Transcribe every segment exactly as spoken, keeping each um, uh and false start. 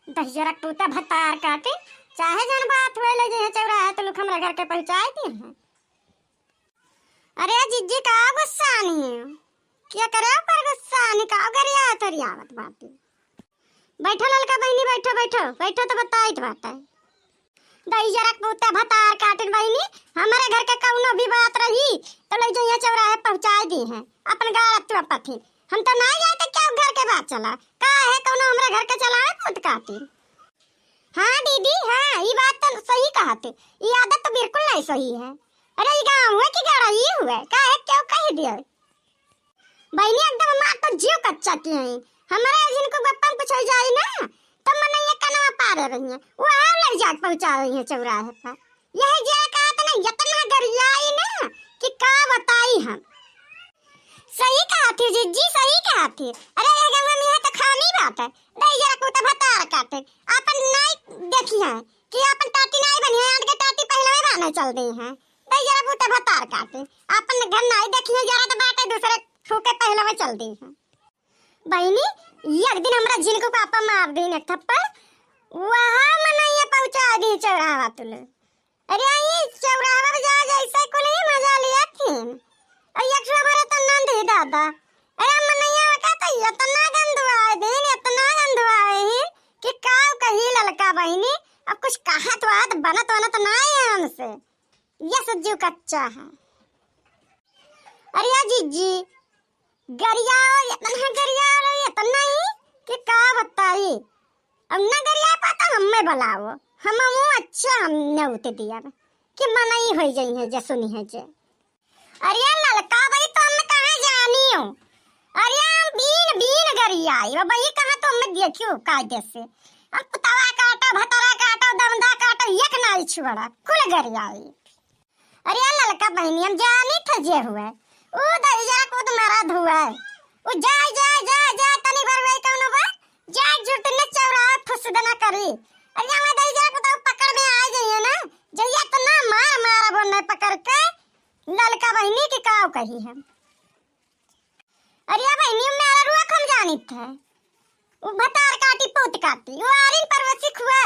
दहिजरा पूता भतार काटे, चाहे जौन बात होए, ले जइहें चौराहे तुलुक हमरा घर के पहुँचाए दिहे। अरे जिज्जी, का गुस्सानी है? केकरे ऊपर गुस्सानी, का गरियात ओरियावत बाटी? बैठो ललका बहिनी, बैठो, बैठो, बैठो तो बताइत बाटे। दहिजरा पूता भतार काटिन बहिनी, हमरे घर के कउनो भी बात रही तो ले जइहें चौराहे पहुँचाए दिहे। अपन गाड़ा तू पथिन, हम तो नाहीं जाइत, केउ घर के बात चला, का है कउनो हमरे घर के चलावे पूत काटिन। हाँ दीदी, हाँ, ई बात तो सही कहत है। ई आदत तो बिल्कुल नाहीं सही है। अरे, ई गाँव हुए कि गड़ही हुए? काहे केउ कहि दियो? बहिनी, एकदम हमार तो जिउ कच्चा किहे हैं। हमरे जिनको गप्पा में कुछ होइ जाई ना, तो मनइया कनवा पारे रही हैं। वो आउ लइ जाके पहुँचा रही हैं चौराहे पर। यही जे कहत ना, इतना गरियाई ना कि का बताई हम। सही कहत ही जिज्जी, सही कहत ही। अरे, ये गंगा में है तो खामी बात है। दहिजरा पूता भतार काटे। आपन नाहीं देखिहे कि आपन टाटी नाहीं बनिहे, आन के टाटी पहिलवे बान्हे चल दिहे। दहिजरा पूता भतार काटे। आपन घर नाहीं देखिहे, जरा तो बाटे दूसरे फूके पहिलवे चल दिहे। बहिनी, एक दिन हमरा जिनको पापा मार दीन एक थप्पड़, वहाँ मनइया पहुँचा दी चौराहा तुले। अरे, ई चौराहा पे जा जैसे कुल ही मजा लिया थीन। और एक ठो हमारे तो नंद ही दादा। अरे, मनइया का तो इतना गंदुआए दीन, इतना गंदुआए ही कि का कही ललका बहिनी, अब कुछ कहत वात बनत वनत नाहीं है हमसे। ये सब जिउ कच्चा है। अरे या जिज्जी, गरियाओ, इतना गरियाओ, इतना ही कि का बताई। अब ना गरिया पाता हमें बुलाओ, हम मुँह अच्छा हम नौत दिया कि मनई होइ जइहे जे सुनिहे जे। अरे ललका भाई, तो हम कहाँ जानी हो? अरे हम बीन बीन गरियाई, अब ये कहाँ तो हमें देखियो कायदे से। हम पुतवा काटो, भतरा काटो, दमदा काटो, एक नाई छोड़ा, कुल गरियाई। अरे ललका बहिनी, हम जानी थे जे हुए, ऊ दहिजरा कूद मरद हुए, ऊ जाए, जाए, जाए, जाए, तनी भर हुए कौनो बा, जाए झुट ने चौराहे फुस देना करी। अरे हमें दहिजरा कूद पकड़ में आ जाइए ना, जइया इतना मार मारब ओन्ने पकड़ के, ललका बहिनी के काव कही हम। अरे बहिनी, मेरा रुआ कम जानित है। उ भतार काटी, पूत काटी, उ आरिन परवसी खुए।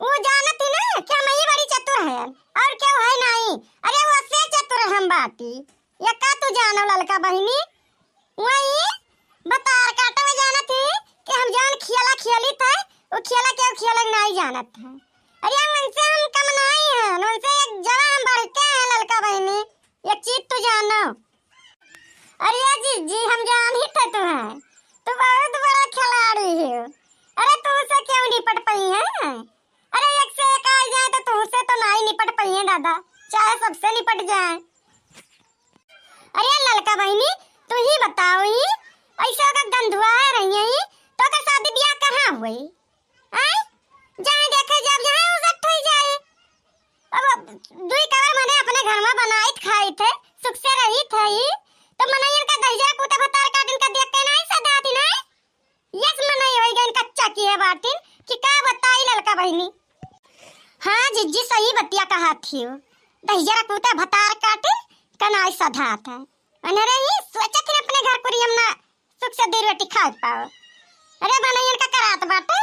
उ जानत ही ना कि हम ही बड़ी चतुर है, और केहू है नाहीं। अरे, वो से चतुर हम बाटी। या का तू जानो ललका बहिनी? वही भतार काटे में जानत ही कि हम जान खियाला खियाली थे, वो खियाला केहू खियाला नाहीं जानत है। अरे, हम उनसे हम कम नाहीं हैं, उनसे एक जरा हम बढ़ के हैं ललका बहिनी। एक चीज तू जानो, अरे जिज्जी, हम जानी थे तुम्हें, तू बहुत बड़ा खिलाड़ी हो। अरे तुमसे केउ निपट पइहे? अरे एक से एक आ जाए तो तुमसे तो नाहीं निपट पइहे दादा, चाहे सबसे निपट जाए। अरे ललका बहिनी, तू ही बताओ, ही ऐसे ओकर गंधुआ रही है, तो ओकर शादी ब्याह कहाँ हुई? आय? जाए देखे जब जाए उ set होइ जाए। अब दुई कवर मने अपने घर में बनाइत खाइत है, सुख से रहित है, तो मनई इनका दहिजरा कूता भतार काटिन का देख के नाहीं सदातिन है। यस मनई होइ गइन कच्चा किहे बाटिन कि का बताई ललका बहिनी। हाँ जिज्जी, सही बतिया कहत हियो, दहिजरा कूता भतार काटिन का नाहीं सधात है। अनरे ही सोचत ही अपने घर कुरियम ना सुख से दुई रोटी खाए पाओ। अरे मनई इनका करात बाटे,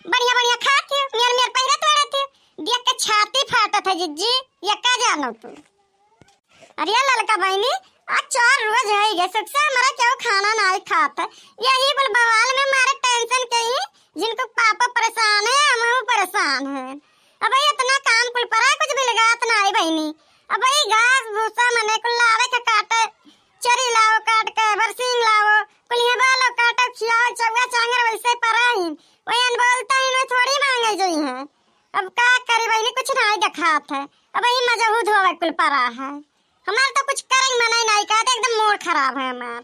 बढ़िया बढ़िया खात ही, मियर मियर पहिरत ओढ़त ही, देख के छाती फाटत है जिज्जी, या का जानो तू। अरे ललका बहिनी, आज चार रोज होइ गए सुख से हमारा केहू खाना नाहीं खात है। यही कुल बवाल में मारे tension के ही, जिनको पापा परेशान है, हम परेशान हैं। अब इतना काम कुल परा, कुछ बिलगात नाहीं बहिनी। अब ई घास भूसा मने कुल लावे के काटे, चरी लाओ काट के, बरसीन लाओ, कुलिया बालो काटे, खियाओ, चौवा चांगर वैसे परा ही। वही अनबोलता ही में थोड़ी मांगे जइहे। अब का करी बहिनी, कुछ नाहीं देखात है। अब ई मजहू धोवे कुल परा है। हमार तो कुछ करे के मनई नाहीं कहत, एकदम mood खराब है हमार।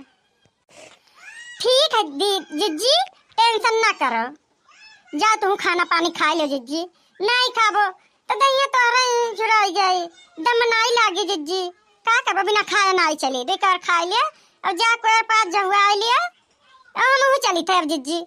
ठीक है दी-, जिज्जी, tension ना करो। जा तू खाना पानी खाइ लो जिज्जी। नाहीं खाबो तो दहिया तोहरा ही झुराइ जाई। दम नाहीं लागी जिज्जी। का करबो, बिना खाए नाहीं चली। बेकार खाइ ले। अब जा कोई पास जहुआइ लिया। अब हमहू चली थे अब जिज्जी।